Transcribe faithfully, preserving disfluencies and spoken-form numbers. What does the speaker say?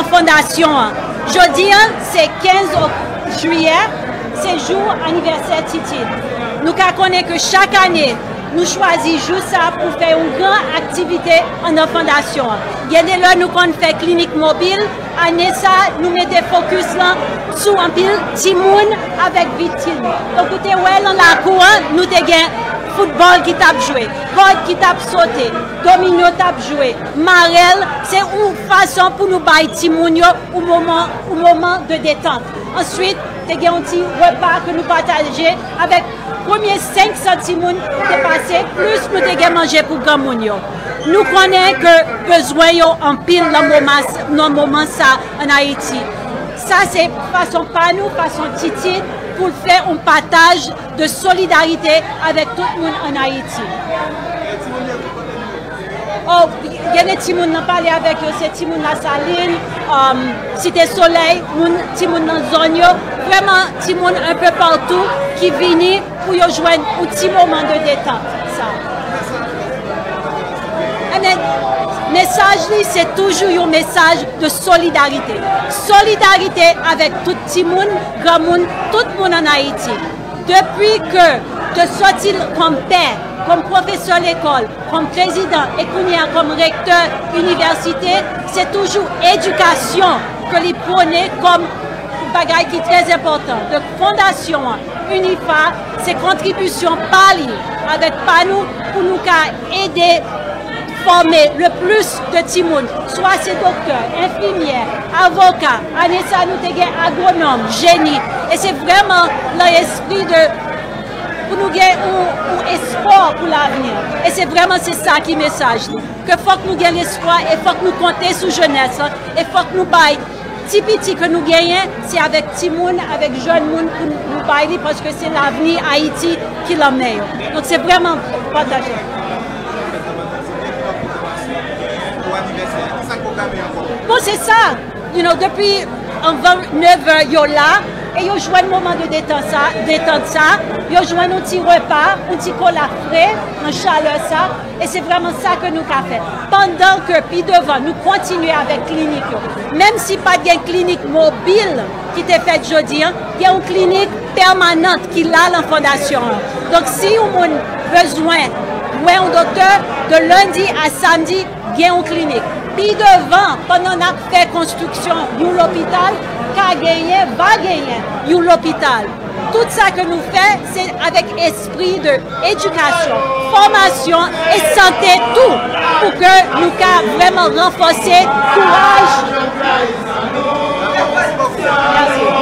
Fondasyon an. Jodi a, se kenz ok-, jiyè, se jou anivèsè Titid. Nou ka konnen ke chak ane, nou chwazi jou sa pou fè yon gran aktivite anndan fondasyon an. Gen de lè nou konn fè klinik mobil, ane sa, nou mete fokis lan sou anpil timoun avèk viktim. Donk, ou te wè lan lakou an, nou te gen foutbòl ki t ap jwe, kòd ki t ap sote, domino t ap jwe, marèl, se yon fason pou nou bay timoun yo yon moman, yon moman de detant. Answit, te gen yon ti repa ke nou pataje avèk premye senk san timoun ki te pase, plis nou te gen manje pou granmoun yo. Nou konnen ke bezwen yo anpil nan moman, nan moman sa ann Ayiti. Sa se fason pa nou, fason Titid, pou l fè yon pataj de solidarite avèk tout moun ann Ayiti. Oh, gen de timoun nan pale avèk yo, se timoun Lasalin, um, Site Solèy, moun, timoun nan zòn yo, vrèman timoun enpe patou ki vini pou yo jwenn yon ti moman de detant. Sa. Ebyen, mesaj li, se toujou yon mesaj de solidarite. Solidarite avèk tout timoun, granmoun, tout moun ann Ayiti. Depi ke te sòti kòm pè, kòm pwofesè lekòl, kòm prezidan e kounye a kòm rektè inivèsite, se toujou edikasyon ke li pwone kòm bagay ki trè enpòtan. Donk, fondasyon an, UNIFA, se kontribisyon pa li avèk pa nou pou nou ka ede fòme le plis de timoun, swa se doktè, enfimyè, avoka, ane sa nou te gen agwonòm, jeni, e se vrèman nan espri de, pou nou gen yon, yon espwa pou lavni. E se vrèman se sa ki mesaj li. Ke fòk nou gen lespwa e fòk nou konte sou jenès lan, e fòk nou bay ti piti ke nou genyen, se avèk timoun, avèk jèn moun pou nou bay li, paske se lavni Ayiti ki lan men yo. Donk, se vrèman pataje. Bon, se sa. You know, depi anvan nevè, yo la, e yo jwenn moman de detan sa, detant sa, yo jwenn yon ti repa, yon ti kola fre, nan chalè sa, e se vrèman sa ke nou ka fè. Pandan ke pi devan, nou kontinye avèk klinik yo. Menm si pa t gen klinik mobil ki te fèt jodi a, gen yon klinik pèmanant ki la nan fondasyon an. Donk, si yon moun bezwen wè yon doktè, de lendi a samdi, gen yon klinik. Pi devan, pandan n ap fè konstriksyon yon lopital, ka genyen, va genyen yon lopital. Tout sa ke nou fè, se avèk espri de edikasyon, fòmasyon e sante tou, pou ke nou ka vrèman ranfòse kouraj. Mèsi.